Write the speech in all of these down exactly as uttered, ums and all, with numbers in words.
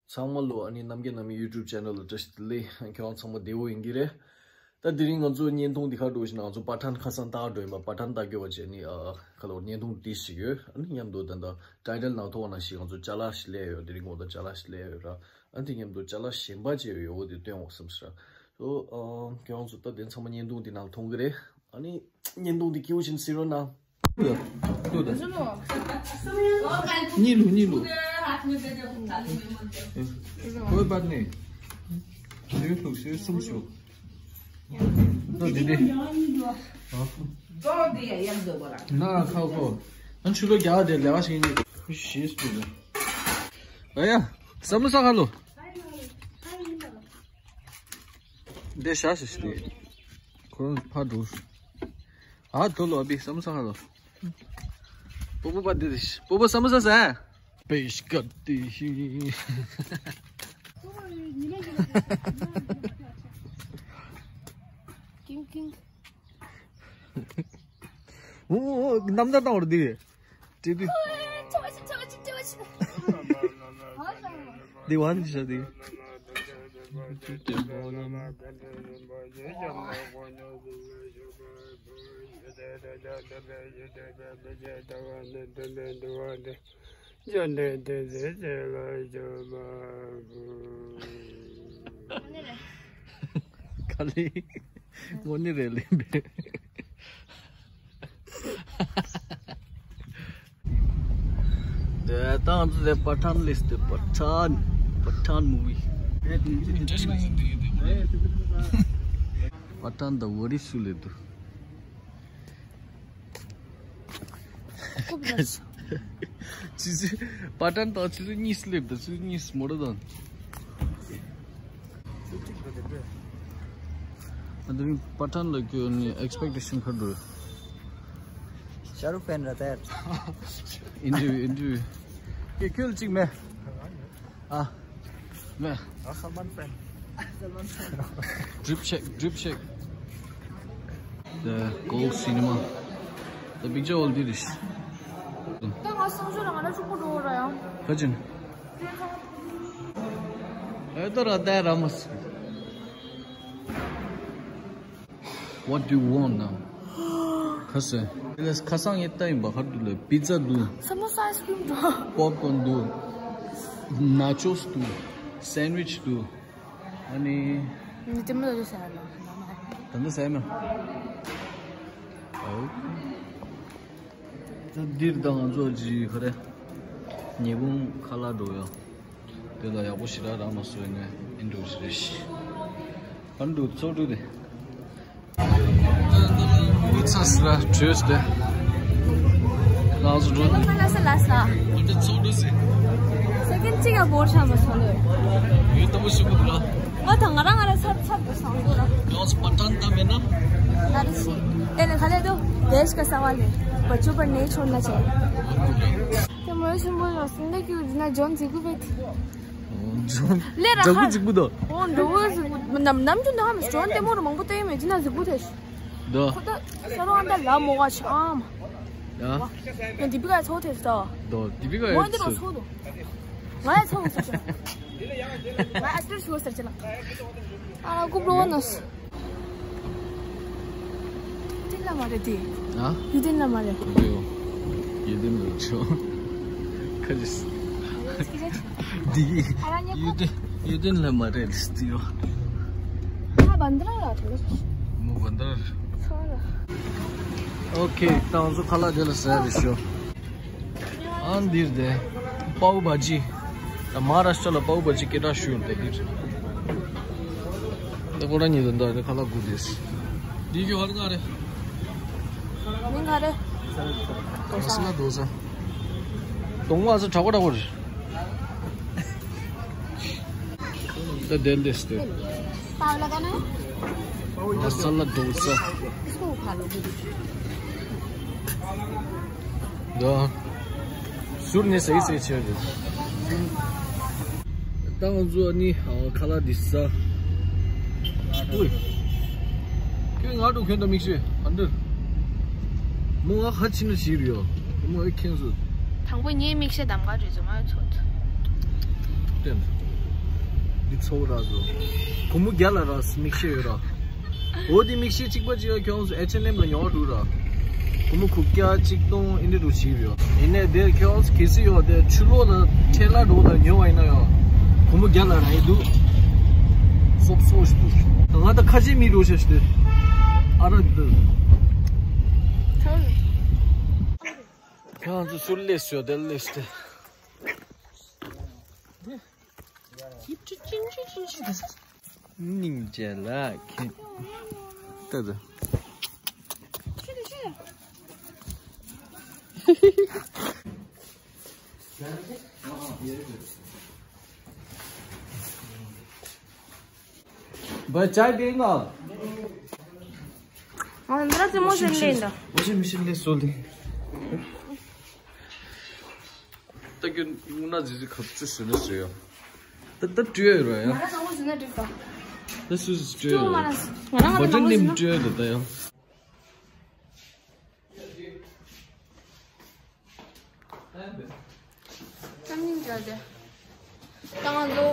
ཚང་མ་ལོ་ཨ་ནི་རྣམ་རྒྱལ་རྣམ་གཉིས་YouTube channel ལ་བཀྲ་ཤིས་བདེ་ལེགས། ཁྱེད་རང་ཚང་མ་བདེ་པོ་ཡིན་གྱི་རེད། ད་དེ་རིང་ང་ཚོ་བརྙན་ཐུང་འདི་ག་འགྲོ་བཞིན་ན་ང་ཚོ་པ་ཐན་ཁ་སང་ལྟ་འགྲོ་ཡིན་པ། པ་ཐན་ལྟ་རྒྱུ་བ་བྱས་ནི་ཨ་ཁ་ལོར་བརྙན་ཐུང་འདི་ཞིག་ཡོད། ཨ་ནི་མཉམ་དུ་ད་ལྟ་ཊའི་ཊལ་ནང་མཐོང་བ་ནང་བཞིན་ང་ཚོ་ཅ་ལག་ཞིག་ལས་ཡོད། དེ་རིང་ངོ་ད་ཅ་ལག་ཞིག་ལས་ཡོད་ར། ཨ་འདི་མཉམ་དུ་ཅ་ལག་གཞན་པ་ཅིག་ཡོད་ཡོད་དེ་སྟོན་འོག་བསམ་ཟེར། ཨོ་ཨ་ཁྱེད་རང་ཚོ་ད་དེ་ཚང་མ་བརྙན་ཐུང་འདི་ནང་མཐོང་གི་རེད། ཨ་ནི་བརྙན་ཐུང་འདི་སྐྱིད་པོ་ཞིག་གཟིགས་རོགས་གནང་། ལོ། ལོ་ད། གཉིས་ལོ་གཉིས་ལོ། ཁོའི་པར་ནི། ཤེས་ལུགས་ཤེས་གསུམ་ཞུ། ལོ་འདི་འདི། ན་ཁ་ཁོ། ཨ་ཆུ་ལོ་རྒྱག་དེ་ལས་ཀ་བྱེད་ནི། ཤེས་སུ་ལོ། ཨ་ཡ། བསམ་བློ་ས་ཁ་ལོ། འདི་ཤ་ཤ་ཤ་དེ། ཁོ་རང་ཕར་འགྲོ། ཨ་དོ་ལོ་ཨ་བི་བསམ་བློ་ས་ཁ་ལོ། པོ་པོ་པ་འདི་རེད། པོ་པོ་བསམ་བློ་ས་ས། པེ་ཤ་ཀ་ཏི་ཤི། ཀིང་ཀིང་། ཨོ་ཨོ་ཨོ་རྣམ་ཐར་བཏང་བར་འདི། ཏི་ཏི། འདི་ཝན་ཅི་ཤ་འདི། ག་ལེ། དངོས་གནས་རེད་ལེ་བས། དེ་ད་ང་ཚོ་དེ་པ་ཐན་ལིས་ཏེ། པ་ཐན། པ་ཐན་མུ་ཝི། པ་ཐན་ད་ཝ་རི་སུ་ལེ་དུ། ཆུ་ཚོད་པ་ཐན་དང་ཆུ་ཚོད་གཉིས་སླེབས་དང་ཆུ་ཚོད་གཉིས་མོ་ཊ་དང་། ཨ་དེ་རིང་པ་ཐན་ལ་ཁྱོད་ནི་ཨེགས་པེག་ཊེ་ཤན་ག་རེ་འདུག་ཤ་རུག་ཕན་རེད་དེ། ཨིན་ཊར་བིའུ་ཨིན་ཊར་བིའུ། ཁྱོད་ཁྱོད་གཅིག་མེད། ཨ། མེད། ཨ་སལ་མན་ཕན། སལ་མན་ཕན། ཌྲིབ་ཤེག་ཌྲིབ་ཤེག། The Gold Cinema. The picture all this. ད་ང་སང་ཞོགས་ལ་ང་ལ་ཕྱུག་པོ་འགྲོ་ར་ཡང་། ཁ་ཅིན། ཨེ་ད་ར་ད་ར་མ་སི། What do you want now? ཁ་སེ། ཁ་སང་ངས་ལྟ་ཡིན་པ་ག་རེ་འདུག་ལབ། པི་ཛ་འདུག་སམ་མོ་ས་ཨའི་སི་ཀྲིམ་འདུག་པོབ་ཀོན་འདུག་ནཱ་ཅོས་འདུག་སན་ཝིཆ་འདུག་ཨ་ནི། ནི་དེ་མོ་ལ་ཟ་ལ། ད་ནི་ཟ་ཡ་མེད། ཨོ། ད་འདིར་ད་ང་ཚོ་ཅི་ག་རེ། ཉི་ཧོང་ཁ་ལག་འགྲོ་ཡ། དེ་ལ་ཡག་པོ་ཞེ་དྲག་རག་མ་སོང་ནས་ཨེ་འགྲོ་ཞིག་རེད་ཤི། ཨ་འགྲོ་ཚོགས་འགྲོ་དེ། འུ་ཚ་སི་ར་བྲོས་ཏེ། ལགས་སོ་འགྲོ་དེ། ལ་ས་ལ་ས། འུ་ཚ་ཚོགས་འགྲོ་ཟེར། སེ་ཀེན་གཅིག་ཡང་བོར་ཆ་མ་སོང་ལོས། ཡོད་ལྟ་བུ་ཞིག་མི་འདུག་ལ། ང་དང་ང་རང་ང་རང་ཚབ་ཚབ་དུ་སང་འགྲོ་ར། ཡང་སུ་པ་ཏན་ད་མེད་ན། ད་རེ་ཤི། དེ་ནས་ག་ལེ་དུ། དེ་ཤི་ཀ་ས་བ་ལེ། བ་ཆུ་པར་ནེ་ཆོར་ན་ཆེ། དེ་མོ་ཆེན་པོ་ལ་སུན་ད་ཀྱུ་ན་ཇོན་ཟི་གུ་བེད། ལེ་ར་ཧ། འགྲོ་གི་འཇིགས་པོ་དོ། ཨོ་འགྲོ་གི་འཇིགས་པོ། ནམ་ནམ་རྒྱུན་ནམ་ཇོན་དེ་མོ་ར་མང་པོ་ཏེ་མེད་ཅི་ན་འཇིགས་པོ་ཐེ། དོ། ཁོ་ད་ས་རོ་ཨན་ད་ལ་མོ་ག་ཆ་ཨམ། ཡ། ཡ་དི་པི་ཀ་ཚོ་ཐེ་ས། དོ་དི་པི་ཀ་མོ་འདི་རོ་ཚོ་དོ། ང་ཡ་ཚོ་ས་ཆ། ང་ཨེག་ཊར་ཤོ་ས་ཆ་ལ། ཨ་ཀུ་པྲོ་ནོས། ཡུ་ཏན་ལ་མ་རེད་དེ། ཨ། ཡུ་ཏན་ལ་མ་རེད། ཡུ་ཏན་ལ་ཆོ། ཁ་ཅིག་འདི། ཡུ་ཏན་ཡུ་ཏན་ལ་མ་རེད་སྟི་རོ། ཁ་བན་དྲ་ལ་ཐོ། མོ་བན་དྲ། ཨོ་ཁེ། ད་ང་ཚོ་ཁ་ལག་དེ་ལ་ཟ་རེ་ཤོ། ཨ་འདིར་དེ། པའུ་བ་ཇི། ད་མ་ཧཱ་རཱཤ་ཏྲ་ལ་པའུ་བ་ཇི་སྐད་གྲགས་ཤོས་དེ་འདིར། ད་ཁོ་རང་ཉིད་དུ་འདྲ་དེ་ཁ་ལག་དགུ་དེས། འདི་གི་བར་ང་རེ། མིང་ག་རེ། མ་སི་ལ་དོ་ས། དོང་བ་ས་དྲག་པོ་དྲག་པོ་རེད། ད་དེ་འདྲས་ཏེ། पाव लगा ना है? मसाला डोसा। इसको उठा लो दीदी। ད་ཟུར་ནས་སེ་སེ་བྱས་རེད། ད་ང་ཚོ་ཨ་ནི་ཁ་ལག་འདི་ཟ། ཨོའི། ཁྱོད་ང་འགྲོ་ཁྱོད་ད་མིག་ཤེས་ཨ་འདིར། མོ་ང་ཧ་ཅི་ན་ཞིག་རེད་ཡོ། མོ་ཨེ་ཁྱེད་ཚོ། དང་པོ་ངའི་མིག་ཤེས་གདམ་ག་རེད་ཚོ་མ་ཚོད། བསྟན། འདི་ཚོ་ར་འདུག་སྒོར་མོ་བརྒྱ་ལ་ར་མིག་ཤེལ་ཡོད་ར། འོ་དེ་མིག་ཤེལ་གཅིག་པ་གཅིག་ཡ་ཁྱོད་ཚོ་ཨེཆ་ཨེན་ཨེམ་ལ་ཉོ་བ་འགྲོ་ར། སྒོར་མོ་དགུ་བརྒྱ་གཅིག་སྟོང་ཨིན་དྲི་རུ་བྱིས་ཡོད། ཡིན་ནའི་དེར་ཁྱོད་ཚོ་གལ་སྲིད་ཡོད་དེ་ཕྱི་ལོགས་ལ་ཁྲལ་ལ་འགྲོ་ལ་ཉོ་བ་ཡིན་ན་ཡང་སྒོར་མོ་བརྒྱ་ལ་ར་ཡི་འདུག་སོབ་སོབ་ཞིག་འདུག་ང་ད་ཁ་ཆེ་མི་རུ་ཤ་ཞིག་དེ་ཨ་ར་འདུག་ཁྱོད་ཚོ་ཚུར་སླེབས་ཤོག་དེར་སླེབས་ཤོག་སྙིང་རྗེ་ལ་ཁྱེད། ལྟ་ད། बस चाय पिएंगे आप? ང་འདི་ར་ཙེ་མོ་ཟིན་ལེན་ད། ཝ་ཤིང་མེ་ཤིན་ལས་སོ་ལེ། ད་ཀྱི་ང་ཟི་ཟི་ཁབ་ཆུ་ཟི་ནི་ཟི་ཡོ། ད་ད་བྲིས་ཡོད་ར་ཡ། ང་ར་ཚང་མ་ཟི་ན་བྲིས་ད། ད་སུ་ཟི་བྲིས་ཡོད་ར། ང་ར་ང་ད་ནི་བྲིས་ཡོད་ད་ད་ཡ། ཙམ་ཉིན་འཇལ་ཏེ། ད་ང་ཚོ་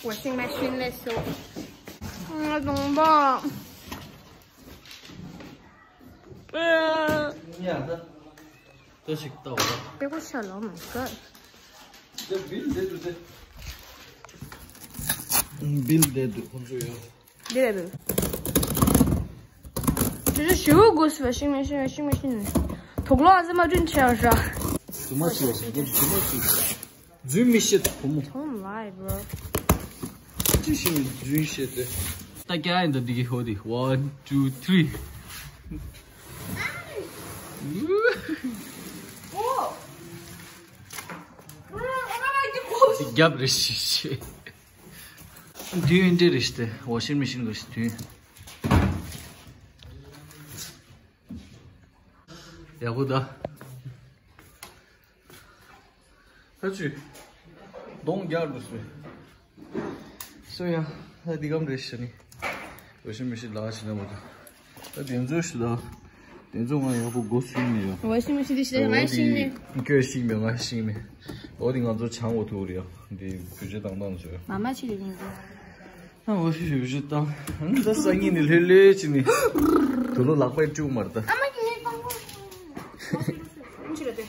ཝ་ཤིང་མེ་ཤིན་ལས་སོ། ང་གདོང་པ། ཡ་ད། ད་ཞིག་ལྟ་བ། དེ་གོ་ཤ་ལོ་མི་དགོས། དེ་བིལ་དེ་དུ་དེ། བིལ་དེ་དུ་ཁོང་ཚོ་ཡོད། འདི་རེད་འདུག་དེ་ཚོ་ཞེ་པོ་དགོས་སུ་བ་ཤིང་མེ་ཤིང་མེ་ཤིང་མེ་ཤིང་མེ། དོག་ལོ་ཨ་ཙི་མ་བསྐྲུན་ཆེ་བ་ར། དུ་མ་ཆེ་བ་ཞིག་དུ་མ་ཆེ། རྫུན་མི་བཤད་བུ་མོ། Don't lie, bro. ཅི་ཞིག་རྫུན་བཤད་དེ། ད་ཀྱ་ཡིན་ད་འདི་གི་ཧོ་དི། One, two, three. འདི་རྒྱབ་རེ་ཤི་ཤི། དུས་ཡུན་འདྲེ་རེ་ཤི་སྟེ་ཝ་ཤིང་མེ་ཤིན་གི་ཤི་དུས། ཡག་པོ་ད། ཁ་ཆུ། གདོང་རྒྱག་འགྲོ་སོང་། སོ་ཡ། ད་འདི་གམ་རེ་ཤི་ནི། ཝ་ཤིང་མེ་ཤིན་ལག་ཤི་ན་མ་ད། ད་དེ་ཚོ་ཤི་ད། དེ་ཚོ་ང་ཡག་པོ་སྒོ་སུས་མི་ཡོད། ཝ་ཤིང་མེ་ཤིན་འདི་ཤི་ད་ང་ཤིང་མེ། ཁྱོད་ཤིང་མེ་ང་ཤིང་མེ། འོ་དེ་ང་ཚོ་ཆང་འོ་ཐུག་རེད་ཡ། འདི་བུ་ཆེ་དང་དང་ཚོ། མ་མ་ཆི་རེད་ཡིན་ཚོ། ཨ་འོ་ཤི་ཤི་བཞི་བཏང་། ཨ་ནི་ད་སང་ཉིན་ནི་ལྷོད་ལྷོད་ཅི་ནི། དུ་ལོ་ལག་པའི་བཅུག་མར་ད། ཨ་མ་ཀི་ནི་པང་པོ། ཨ་ཆི་རེད་དེ།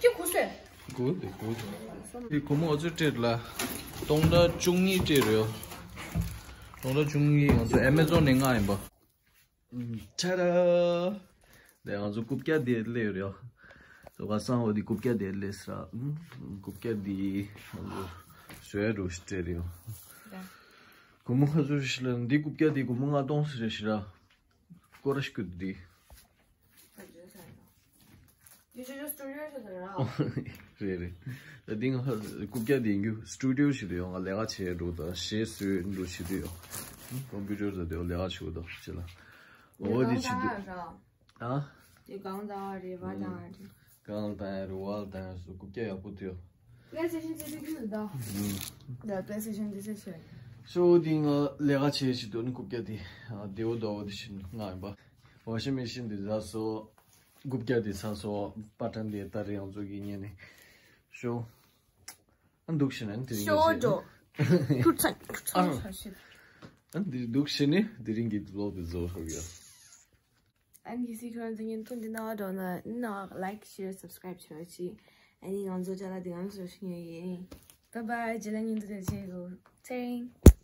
ཅི་གོ་སོས། གོ་དེ་གོ་དེ། དེ་སྒོར་མོ་ཨ་ཚོ་སྤྲད་ལ། སྟོང་ཕྲག་བཅུ་གཉིས་སྤྲད་རེད། སྟོང་ཕྲག་བཅུ་གཉིས་ང་ཚོ་ཨེ་མེ་ཛོན་ནས་མངགས་ཡིན་པ། ཆ་ར། དེ་ང་ཚོ་རྐུབ་བཀྱག་དེ་སླེབས་རེད། ཚོ་ག་སང་འོ་དེ་རྐུབ་བཀྱག་དེ་སླེབས་ར། རྐུབ་བཀྱག་དེ་ང་ཚོ་བཟོས་རུ་སྤྲད་རེད། སྒོར་མོ་ཨ་ཚོ་ཞིག་ལ་འདི་རྐུབ་བཀྱག་དེ་སྒོར་མོ་ལྔ་སྟོང་ཟེར་རེད་ཤི་ར། སྐོར་ར་ཤི་ཀུ་དེ། རེད་རེད། ད་འདི་ང་རྐུབ་བཀྱག་དེ་ཡིན་རྒྱུ་སི་ཊུ་ཌི་ཡོ་ཞིག་རེད་ཡོང་། ང་ལས་ཀ་བྱེད་འགྲོ་དང་གཞས་བཟོས་འགྲོ་བྱེད་དུ་ཡོང་། ཀོམ་པུ་ཊར་ཟ་དེ་ལས་ཀ་བྱེད་དུ་ཅི་ལ། འོ་དེ་བྱེད་དུ། ཨ། དེ་གང་དང་རེད་བ་དང་རེད། གང་དང་རེད་བ་དང་སུ་རྐུབ་བཀྱག་ཡག་པོ་དེ་ཡོ། པེ་ལེ་སི་ཊེ་ཤན་ཅི་དེ་ཁྱོད་ད། ད་པེ་ལེ་སི་ཊེ་ཤན་དེ་ཚོ་ཤོད། ཤོ་དེ་ང་ལས་ཀ་བྱེད་བྱེད་དུ་ནི་རྐུབ་བཀྱག་དེ་ཨ་དེ་འོ་དོ་འོ་དེ་ཤི་ང་ཡིན་པ། ཝ་ཤིང་མེ་ཤིན་དེ་ཟ་སོ། རྐུབ་བཀྱག་དེ་ཟ་སོ། པ་ཊན་དེ་ད་རེ་ཡང་ཚོ་གི་ཉེ་ནས་ཤོ། ཨ་འདུག་ཤི་ན་དེ་རིང་ཤོ་འགྲོ། ཐུར་ཚ་ཐུར་ཚ་ཤ་ཤི། ཨ་འདི་འདུག་ཤི་ནི་དེ་རིང་གི་བི་ལོག་དེ་བཟོ་ཧོ་ཡ། ཨན་གི་སི་ཁྱོད་རང་ཚོ་བརྙན་ཐུང་འདི་ན་འགྲོ་ན་ན་ལའིཀ་ཤེར་སབ་སི་ཀ་རའིབ་བྱེད་རོགས་གྱིས། ཨ་ནི་ང་ཚོ་ཅ་ལག་འདི་ང་ཚོ་ཤི་ངེས་ཡིན། བཱའི་བཱའི། རྗེས་ལ་བརྙན་ཐུང་དེ་བྱེད་དགོས། ཚེ་རིང་།